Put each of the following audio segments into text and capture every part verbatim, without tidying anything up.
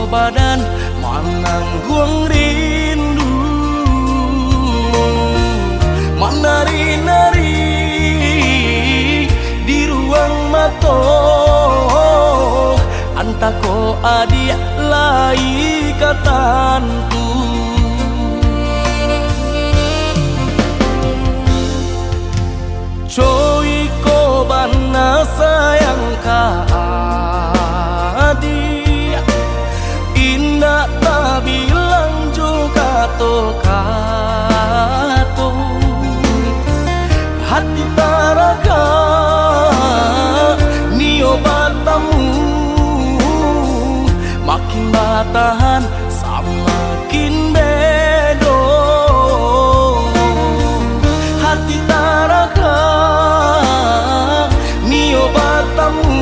Badan manangguang rindu, manari-nari di ruang mato, antah ko adiak lai ka tantu. Coi ko bana sayang ka adiak, indak tabilang jo kato-kato. Hati taragak nio batamu, makin batahan samakin bedo. Hati taragak nio batamu,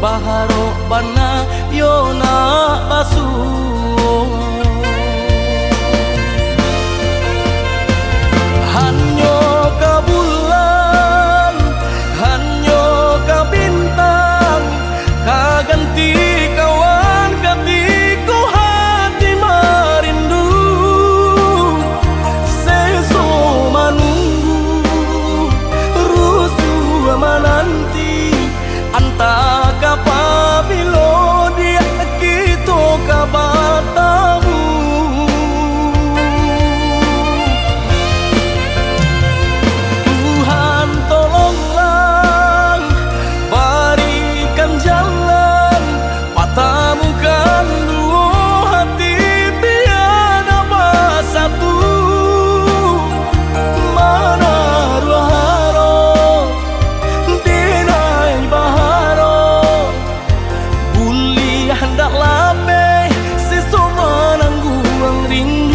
baharok bana yo nak basuo. Hanyo ka bulan, hanyo ka bintang, ka ganti kawan katiko hati marindu. Seso manunggu, rusuah mananti, antah ka pabilo diak kito ka batamu. Tuhan tolonglah, barikan jalan, patamukan duo hati pian basatu. Manaruah harok, dinai baharok, buliah ndak lapeh, seso manangguang rindu.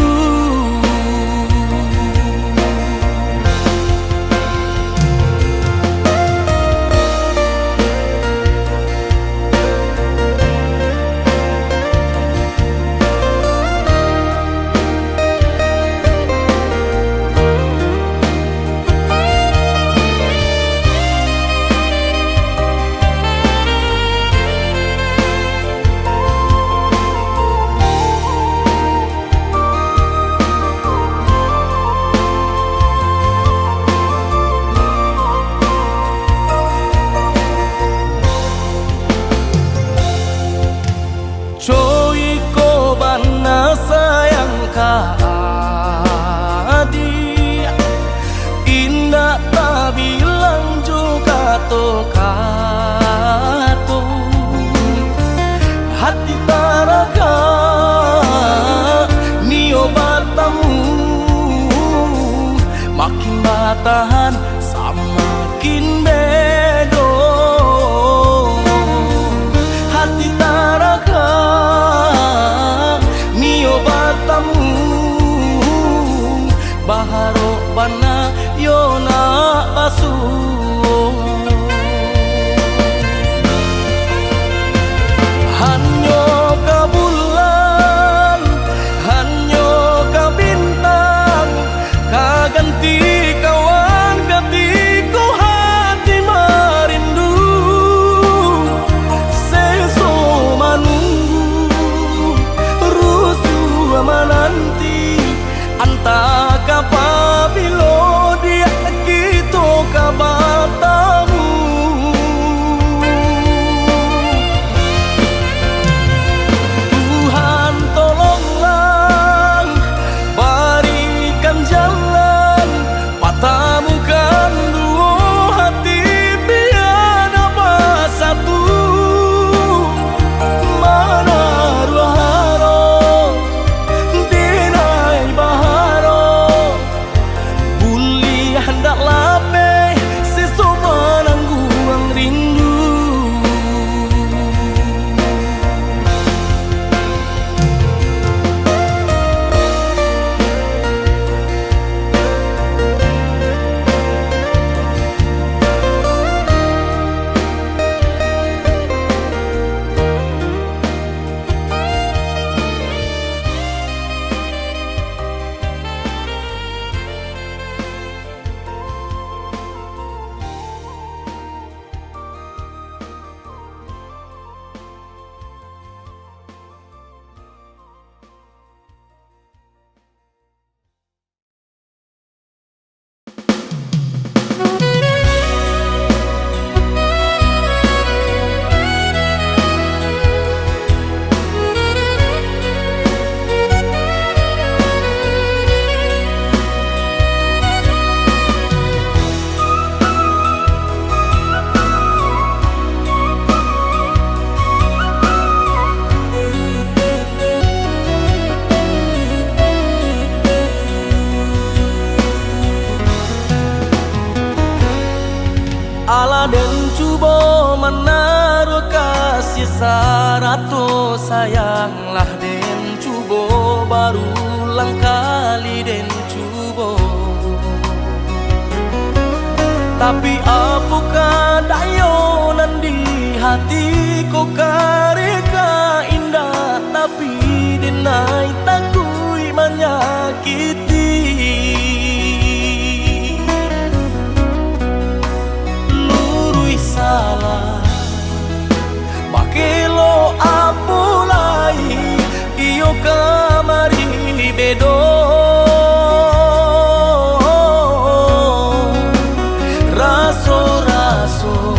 Coi ko bana sayang ka adiak, indak tabilang jo kato-kato. Hati taragak nio batamu, makin batahan samakin bedo. Hati taragak nio batamu, baharok bana yo nak basuo. Hanyo ka bulan, hanyo ka bintang, ka ganti kawan ka Rato sayanglah den cubo, barulang kali den cubo. Tapi apokoh dayo nan di hati ko, kareh ka indak, tapi den ai takuik manyakiti. Luruih salah, bakeh lo apo lai, iyo kamari bedo. Raso-raso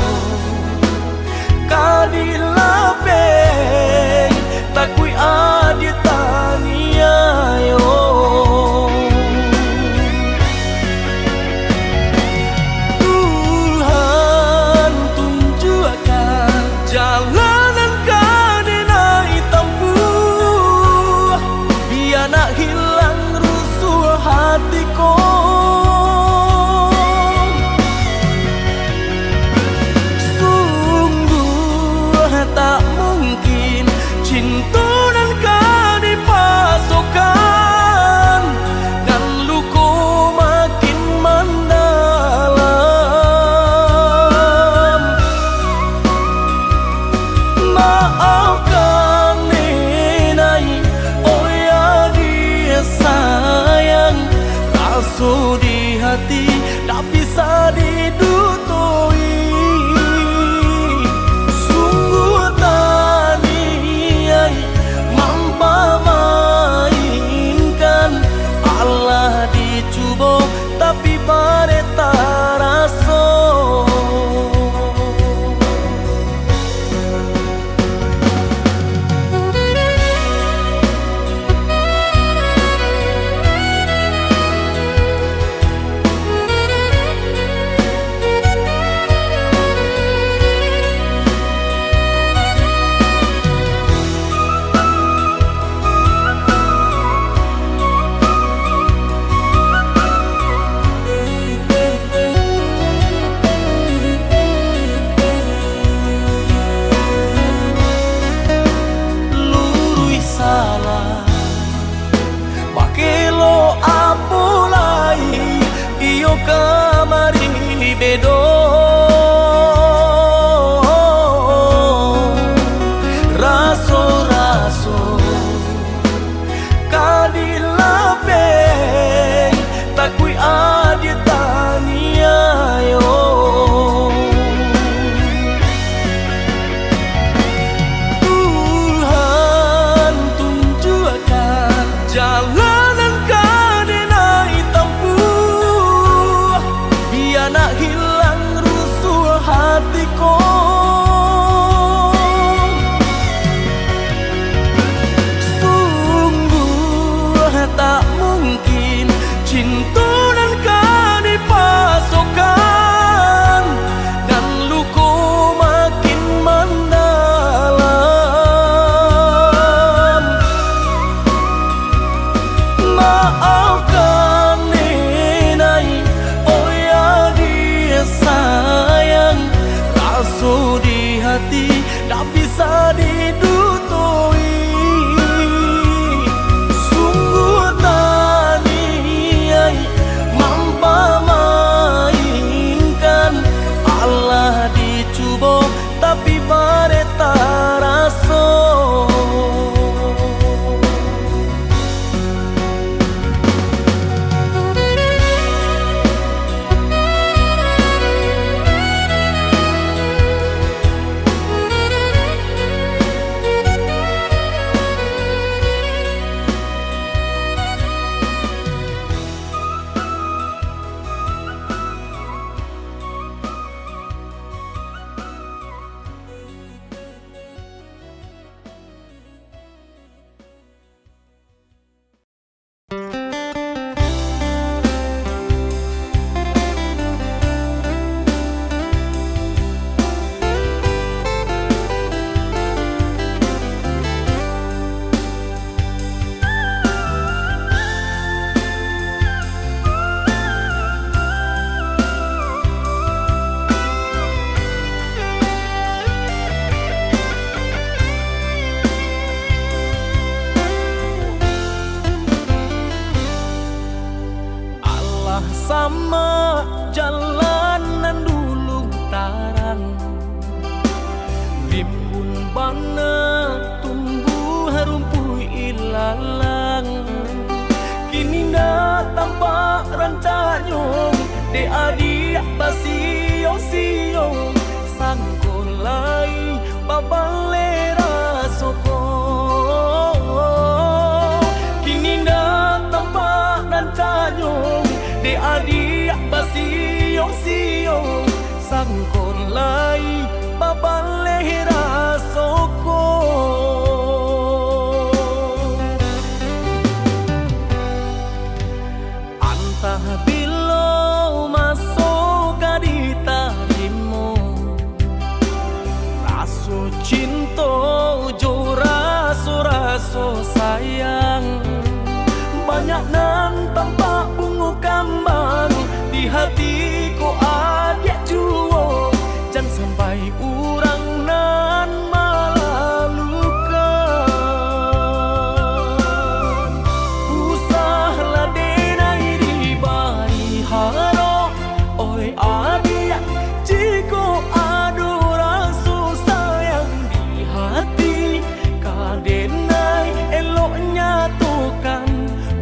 ka dilapeh, takuik adie taniayo. Tuhan tunjuakkan jalan nan ka den ai tampuah, bia nak hilang rusuah hati ko. Sungguah tak mungkin cinto nan ka dipasokan, nan luko makin mandalam. Maafkan den ai, oh ya, dia sayang, raso di hati tak bisa didutoi. Sungguah taniai mampamainkan, alah dicubo tapi bareh taraso. Babaleh raso ko, kini ndak tampak nan tanyo, dek adiak basiyo-siyo, sangko lai babaleh raso ko. Antah bilo maso ka ditarimo, raso cinto jo raso-raso sayang. Banyak nan tampak bungo kambang di hati ko adiak juo, jan sampai urang nan malalukan. Usahlah denai dibari harok, oi adiak, jikok ado raso sayang di hati, ka denai elok nyatokan,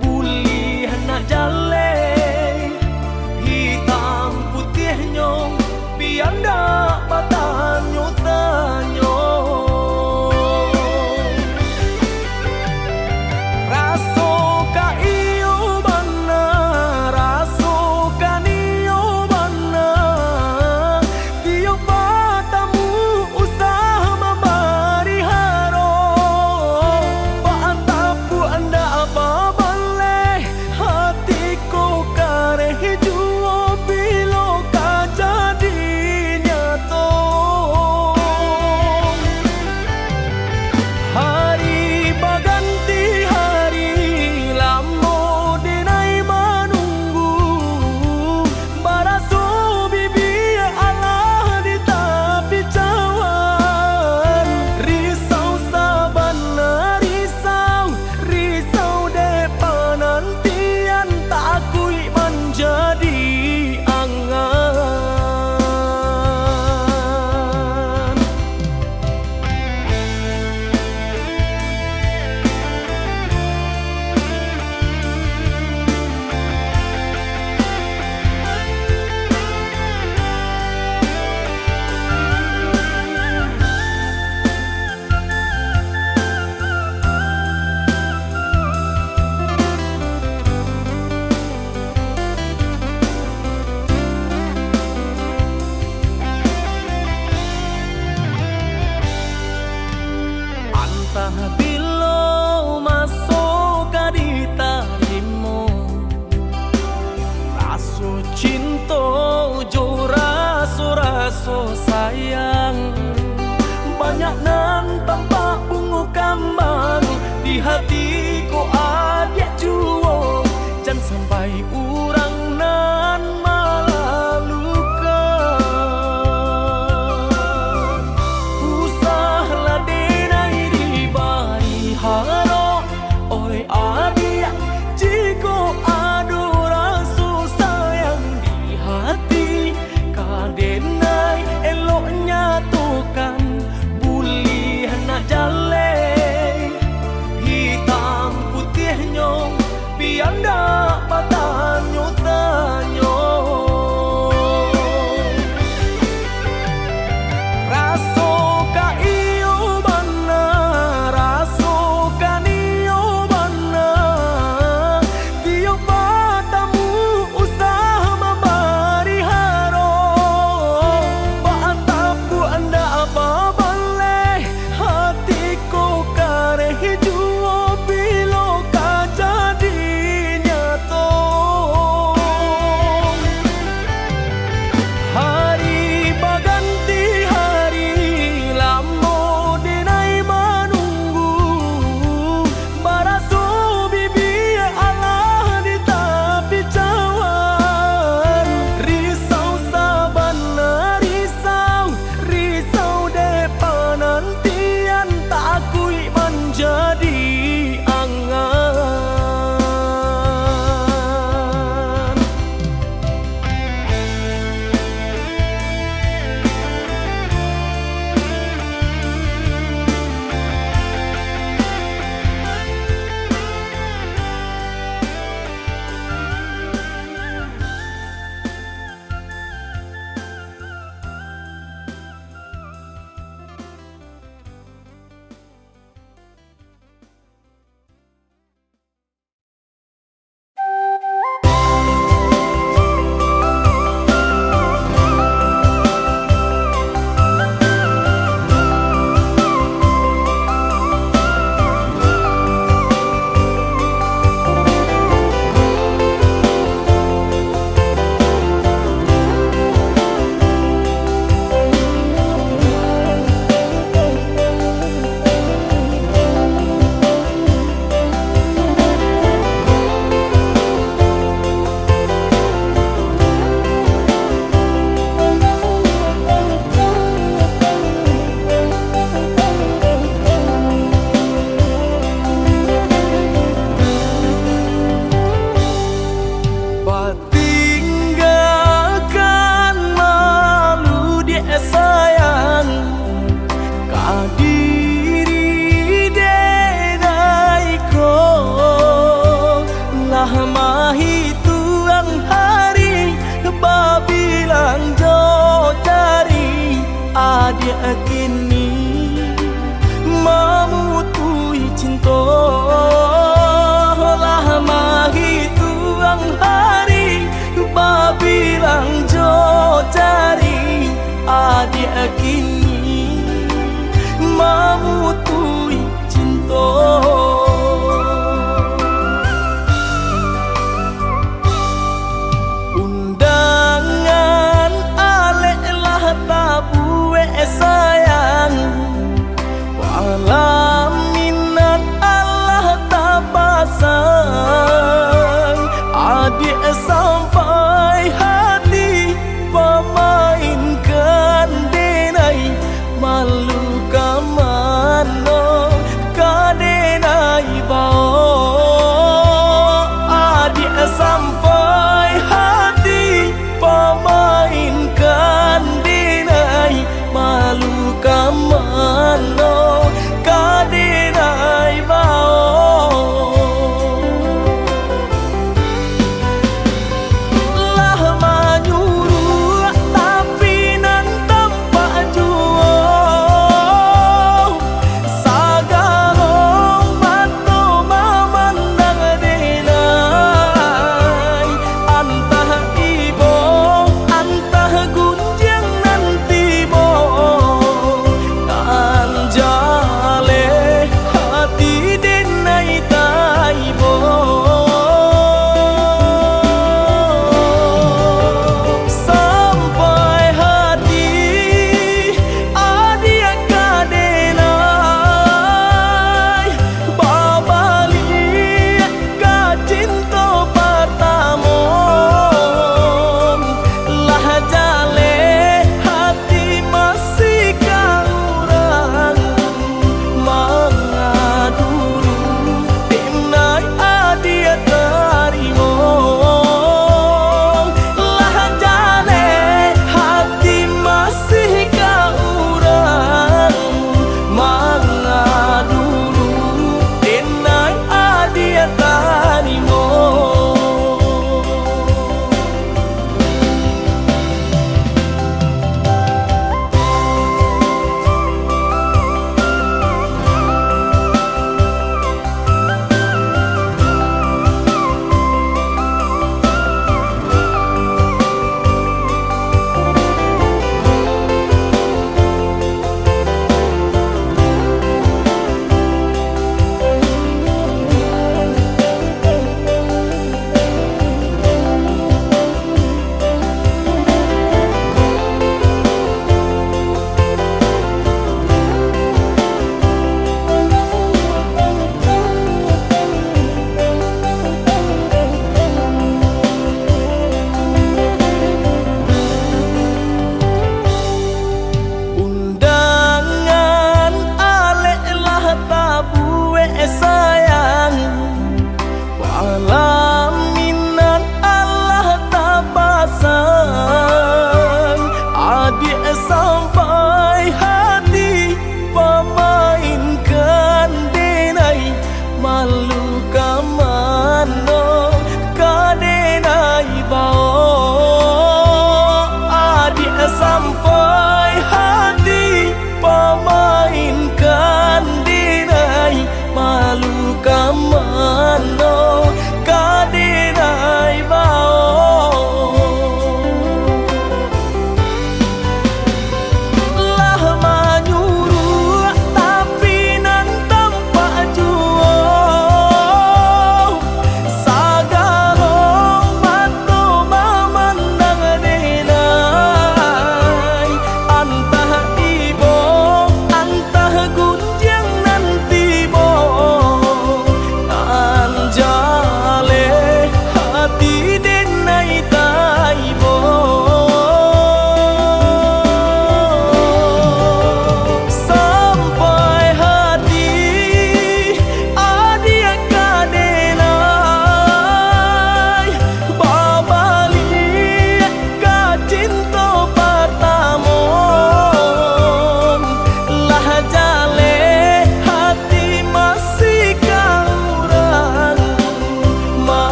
buliah nak jaleh hitam putiahnyo, bia ndak batanyo-tanyo. Raso ka iyo bana, raso ka nio bana, tiok batamu usah mambari harok, baa tapuak ndak babaleh. Hati ko kareh juo bilo ka jadi nyato. Hari baganti hari, lamo denai manunggu. Baraso bibia alah di tapi cawan. Risau sabana risau, risau dek panantian, takuik manjadi angan. Antah bilo maso ka ditarimo, raso cinto jo raso-raso sayang. Banyak nan tampak bungo kambang di hati ko adiak juo, jan sampai urang nan malalukan. Usahlah denai dibari harok, Cinto lah mahituang hari, babilang jo jari, adiak kini mamutuih cinto. Undangan alek lah tabuek sayang, palaminan alah tapasang. Adiak sampai hati pamainkan denai, malu ka mano ka denai bao. Adiak sampai hati pamainkan denai, malu ka mano ka denai bao.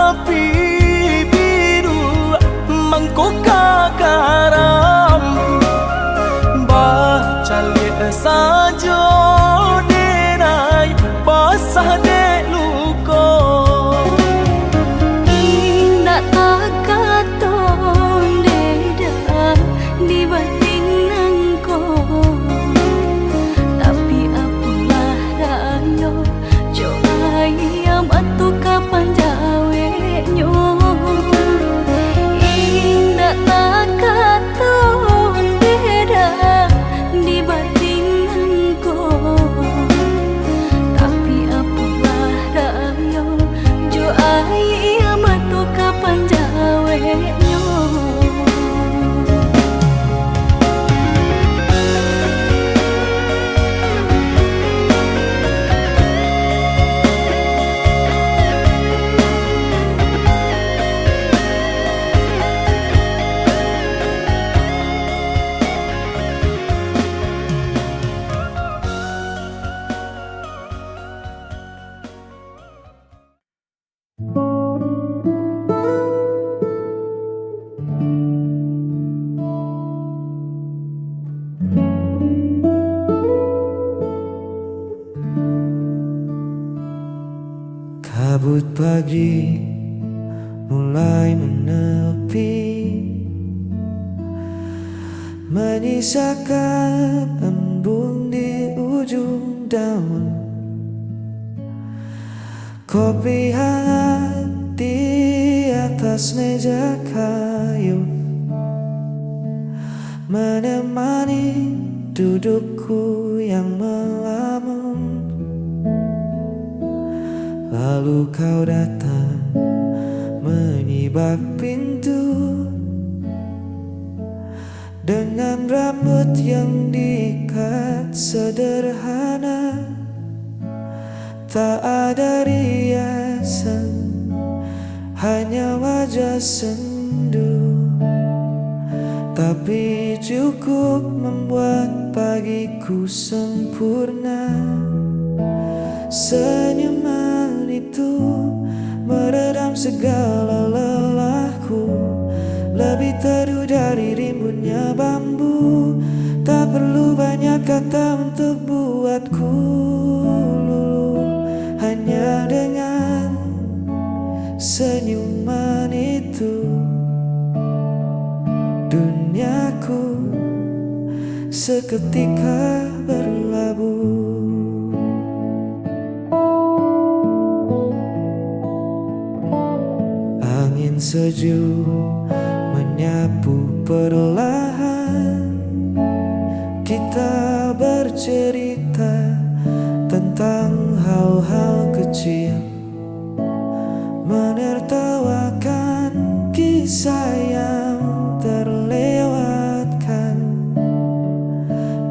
Api biru mangko ka garam, bacaliak sajo denai, basah dek luko. Indak takato deda di batin nangko, tapi apolah rayo jo aia mato ka panjaweknyo. Indak takato deda di batin nangko, tapi apolah rayo jo aia mato ka panjaweknyo. Kabut pagi mulai menepi, menyisakan embun di ujung daun. Kopi hangat di atas meja kayu menemani dudukku yang melamun. Lalu kau datang menyibak pintu dengan rambut yang diikat sederhana. Tak ada riasan, hanya wajah sendu, tapi cukup membuat pagiku sempurna. Senyuman itu meredam segala lelahku, lebih teduh dari rimbunnya bambu. Tak perlu banyak kata untuk buat ku luluh, hanya dengan senyuman itu, duniaku seketika berlabuh. Angin sejuk menyapu perlahan. Kita bercerita tentang hal-hal kecil, menertawakan kisah yang terlewatkan.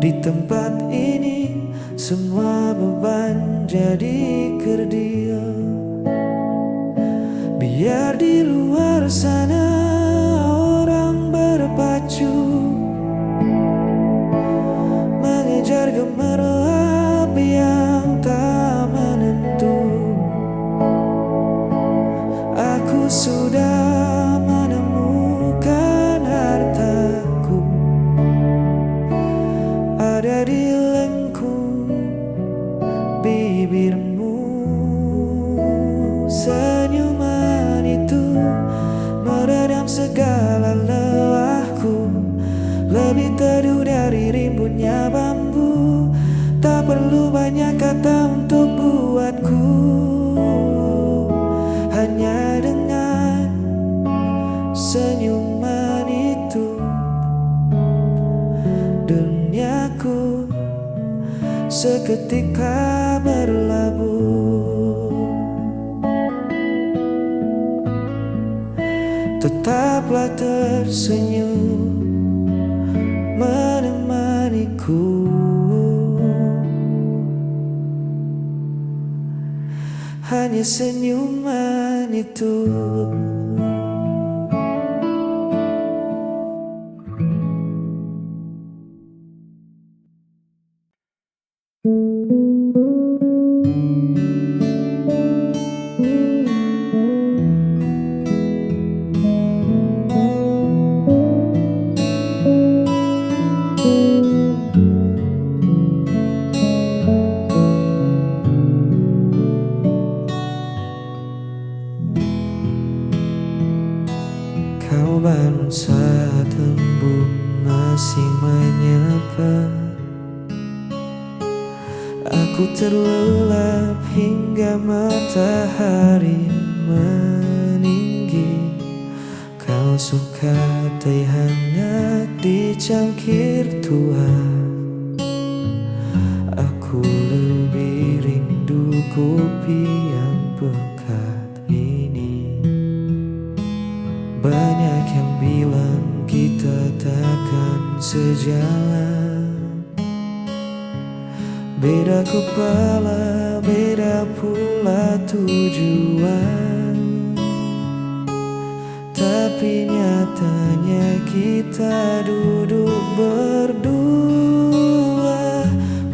Di tempat ini, semua beban jadi kerdil. Biar di luar sana orang berpacu, mengejar gemerlap yang tak menentu. Aku sudah menemukan hartaku, ada di lengkung bibirmu. Senyuman itu meredam segala lelahku, lebih teduh dari rimbunnya bambu. Tak perlu banyak kata untuk buatku, hanya dengan senyuman itu, duniaku seketika berlabuh. Tetaplah tersenyum menemaniku. Hanya senyuman itu. Kau bansa tembung masih menyapa. Aku terlelap hingga matahari meninggi. Kau suka teh hangat di cangkir tua. Aku lebih rindu kopi yang pekat ini. Banyak yang bilang kita takkan sejalan. Beda kepala, beda pula tujuan. Tapi nyatanya kita duduk berdua,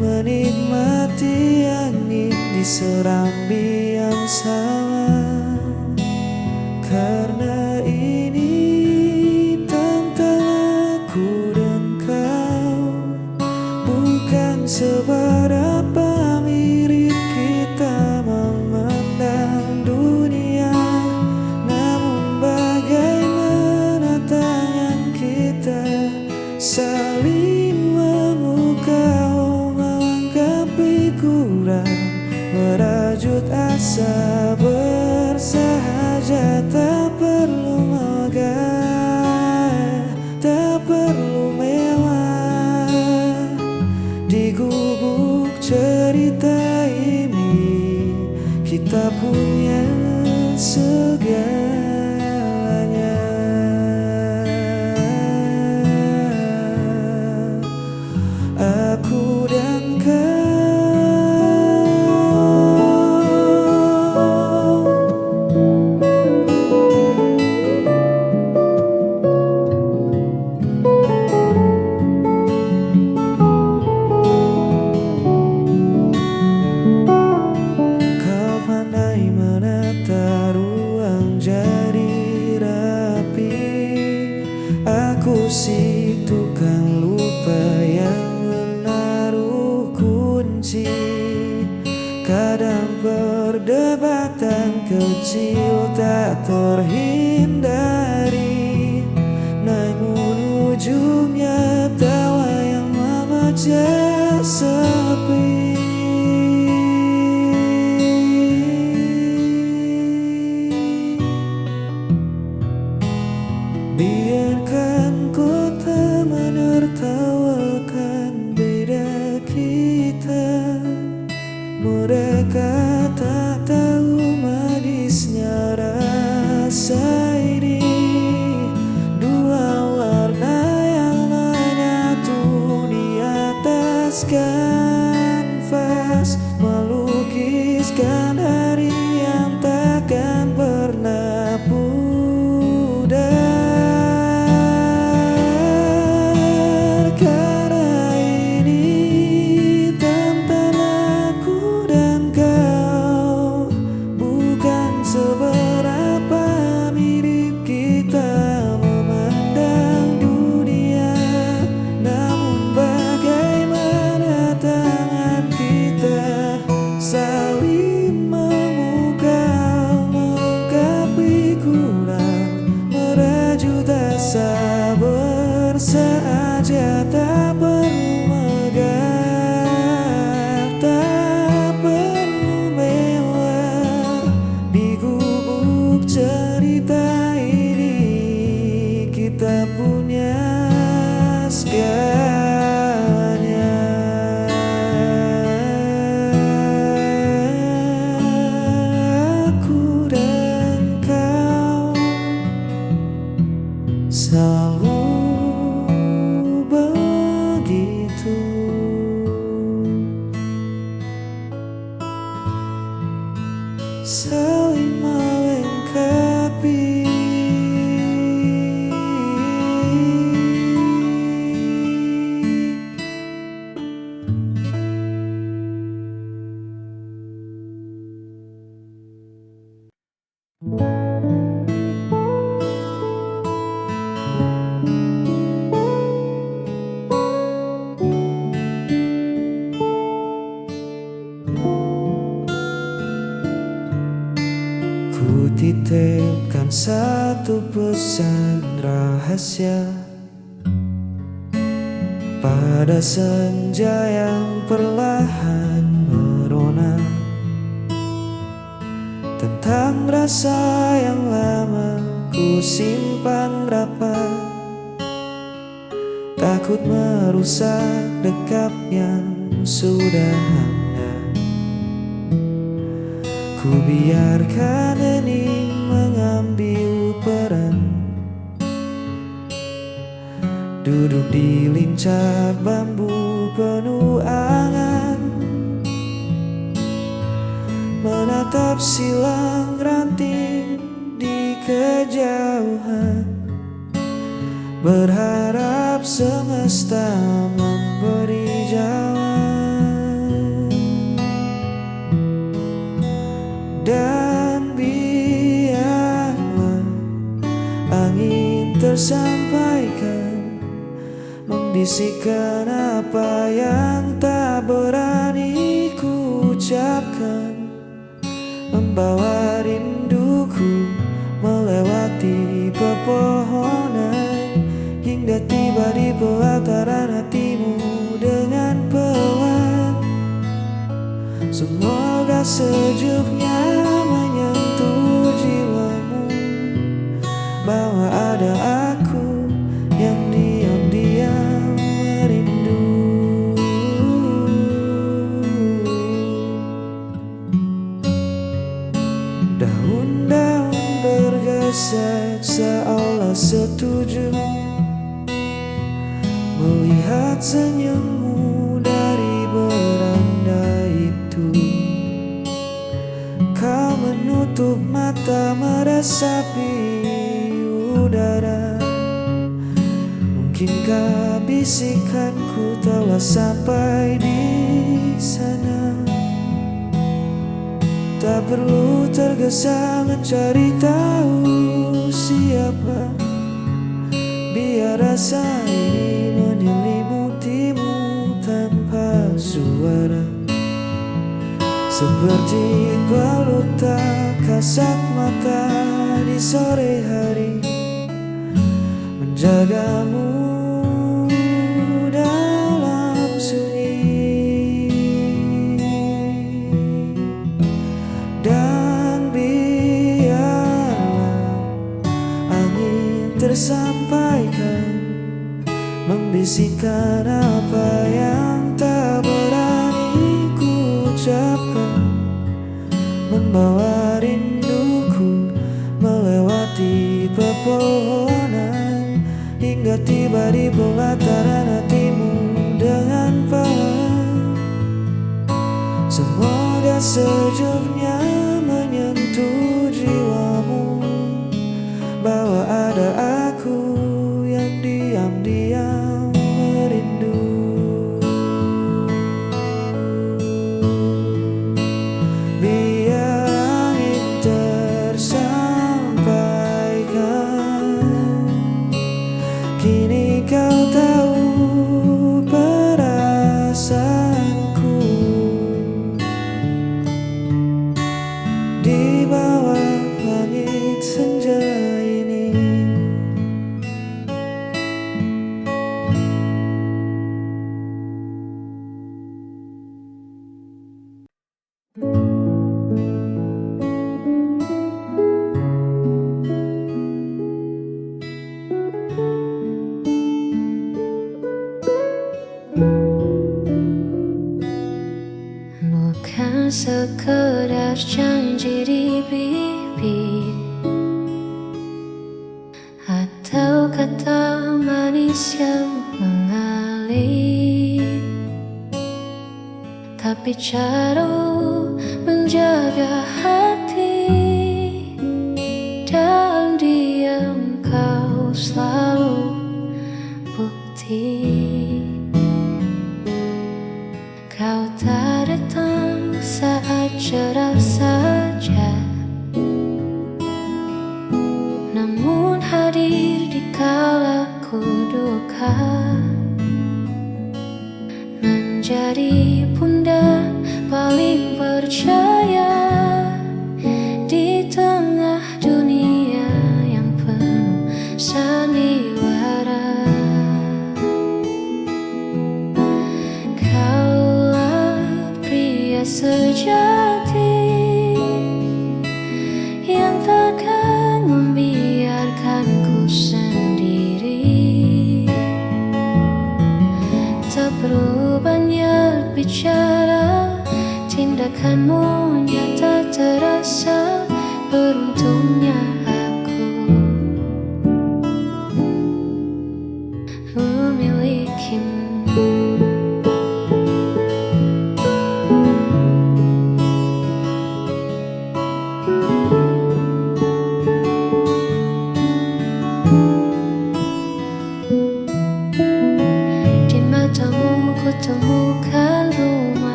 menikmati angin di serambi yang sama. Karena ini tentang aku dan kau. Bukan seberapa mirip kita memandang dunia, namun bagaimana tangan kita saling memukau, melengkapi kurang, merajut asa bersahaja, tak perlu megah. Tak perlu mewah di gubuk cerita ini, kita punya segalanya. Aku dan kau. Kau pandai menata ruang jadi rapi. Aku si tukang lupa yang menaruh kunci. Kadang perdebatan kecil tak terhindari, namun ujungnya tawa yang memecah sepi. Biarkan kota menertawakan beda kita. Mereka tak tahu manisnya rasa ini. Dua warna yang menyatu di atas kanvas, melukiskan hari yang takkan pernah pudar. Karena ini tentang aku dan kau. Bukan seberapa mirip kita memandang dunia, namun bagaimana tangan kita saling memukau, melengkapi kurang, merajut asa bersahaja, tak perlu megah, tak perlu mewah. Di gubuk cerita ini kita punya segalanya. Aku dan kau selalu begitu. Saling melengkapi. Ku titipkan satu Pesan rahasia pada senja yang perlahan merona, tentang rasa yang lama ku simpan rapat. Takut merusak dekap yang sudah hambar. Ku biarkan hening mengambil peran. Duduk di lincah bambu penuh angan, menatap silang ranting di kejauhan. Berharap semesta memberi jawaban. Dan biarlah angin tersampaikan, membisikkan apa yang tak berani ku ucapkan. Membawa rinduku melewati pepohonan, hingga tiba di pelataran hatimu dengan pelan. Semoga sejuknya menyentuh jiwamu, bahwa ada aku yang diam-diam merindu. Daun-daun bergeser seolah setuju melihat senyummu dari beranda itu. Kau menutup mata meresapi udara. Mungkinkah bisikanku telah sampai di sana? Tak perlu tergesa mencari tahu siapa. Biar rasa ini menyelimutimu tanpa suara. Seperti peluk tak kasat mata di sore hari, menjagamu dalam sunyi. Dan biarlah angin tersampaikan, membisikkan apa yang tak berani ku ucapkan, membawa rinduku melewati pepohonan, hingga tiba di pelataran hatimu dengan pelan. Semoga sejuknya menyentuh jiwamu, bahwa ada aku yang diam-diam merindu. Biar angin tersampaikan, kini kau tahu perasaanku. Di bawah langit senja ini. Bukan sekedar janji di bibir atau kata manis yang mengalir, tapi cara menjaga hati dalam diam kau selalu bukti. Kau tak datang saat cerah saja, namun hadir di kala ku duka, menjadi